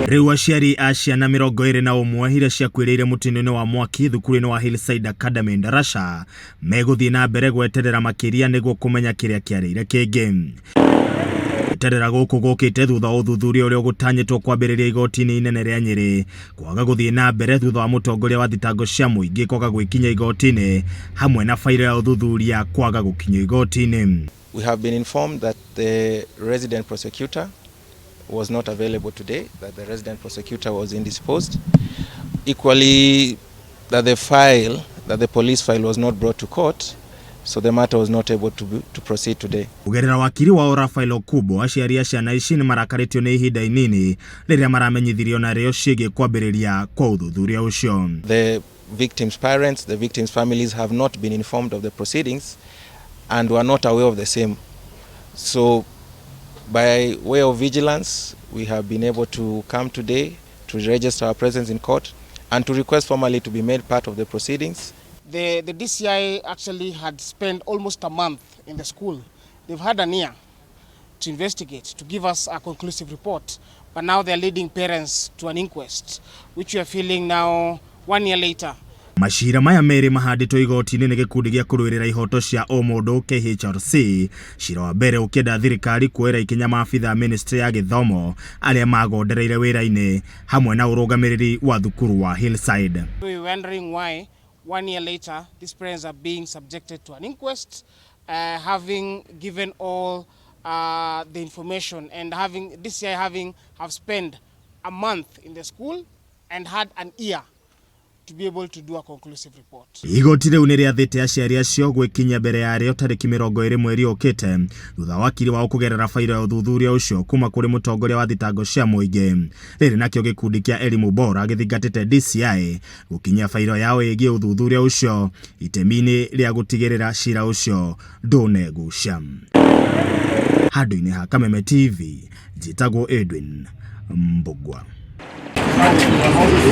Rĩu aciari a ciana 21 iria ciakuĩrĩire mũtino-inĩ wa mwaki thukuru-inĩ wa Hillside Academy Ndarasha megũthiĩ na mbere gweterera makĩria nĩguo kũmenya kĩrĩa kĩarĩire kĩngĩ. Gweterera gũkũ gũkĩte thutha wa ũthuthuria ũrĩa ũgũtanyĩtwo kwambĩrĩria igoti-inĩ inene rĩa Nyĩrĩ kwaga gũthiĩ na mbere thutha wa mũtongoria wa thitango cia mũingĩ kwaga gwĩkinya igoti-inĩ hamwe na bairo ya ũthuthuria kwaga gũkinyio igoti-inĩ. We have been informed that the resident prosecutor was not available today, that the resident prosecutor was indisposed. Equally, that the file, that the police file was not brought to court, so the matter was not able to proceed today. Kũgerera wakiri wao Rafael Okubo, aciari a ciana ici nĩ marakarĩtio nĩ ihinda inini rĩrĩa maramenyithirio narĩo ciĩgiĩ kwambĩrĩria kwa ũthuthuria ũcio. The victims' parents, the victims' families have not been informed of the proceedings and were not aware of the same. So by way of vigilance, we have been able to come today to register our presence in court and to request formally to be made part of the proceedings. The DCI actually had spent almost a month in the school. They've had an year to investigate, to give us a conclusive report. But now they're leading parents to an inquest, which we are feeling now one year later. Macira maya merĩ mahandĩtwo igoti-inĩ nĩ gĩkundi gĩa kũrũĩrĩra ihoto cia ũmũndũ KHRC. Cira wa mbere ũkĩenda thirikari kuoera ikinya maabitha ministry ya gĩthomo arĩa magondereire wĩra-inĩ hamwe na ũrũgamĩrĩri wa thukuru wa Hillside. We were wondering why one year later these parents are being subjected to an inquest, having given all the information and having DCI having have spent a month in the school and had an year to be able to do a conclusive report. Igoti rĩu nĩ rĩathĩte aciari acio gwĩkinyia mbere yarĩo tarĩki 20 mweri ũkĩte thutha wakiri wao kũgerera bairo ya ũthuthuria ũcio kuma kũrĩ mũtongoria wa thitango cia mũingĩ. Rĩrĩ nakĩo gĩkundi kĩa Elimu Bora gĩthingatĩte DCI gũkinyia bairo yao ĩgiĩ ũthuthuria ũcio itemi-inĩ rĩa gũtigĩrĩra cira ũcio ndũnegucia. Handũ-inĩ ha Kameme TV, njĩtagwo Edwin Mbugua.